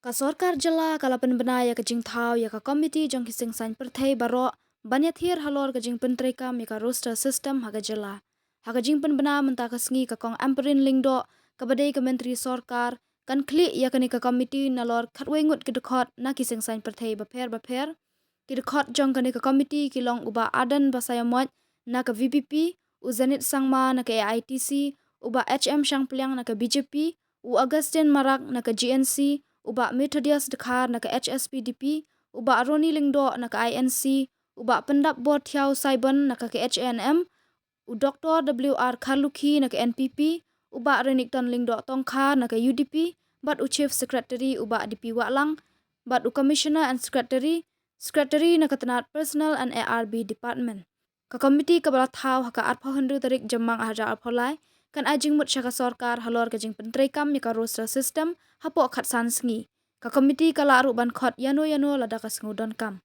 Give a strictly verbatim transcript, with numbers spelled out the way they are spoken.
Ka sorkar jylla ka la pynbna ïa ka jingthaw ïa ka komiti jong ki seng saiñ pyrthei baroh ban ïathir halor ka jingpyntreikam ïa ka roster system ha ka jylla. Ha ka jingpynbna mynta ka sngi, ka Kong Ampareen Lyngdoh, kaba dei ka myntri sorkar, kan khlieh ïa kane ka komiti nalor khatwei ngut ki dkhot na ki seng saiñ pyrthei bapher bapher. Ki dkhot jong kane ka komiti ki long u Bah Ardent Basaiawmoit na ka V P P, u Zenith Sangma na ka A I T C, u Bah H M Shangpliang na ka B J P, u Augustine Marak na ka G N C, u Bah Methodius Dkhar na ka H S P D P, u Bah Ronnie Lyngdoh na ka I N C, u Bah Pyndapbor Thiaw Saibon na ka K H A N M, u Doctor W R Kharlukhi na ka N P P, u Bah Renikton Lyngdoh Tongkhar na ka U D P, bad u Chief Secretary u Bah D P Wahlang, bad u Commissioner and Secretary, Secretary na ka tnat Personnel and A R B Department. Ka komiti kaba la thaw ha ka arphew hynriew tarik Jymmang arhajar arphew lai kan ai jingmut sha ka sorkar halor ka jingpyntreikam ïa ka roster system hapoh khatsan sngi. Ka komiti ka lah ruh ban khot ïano ïano lada ka sngew donkam.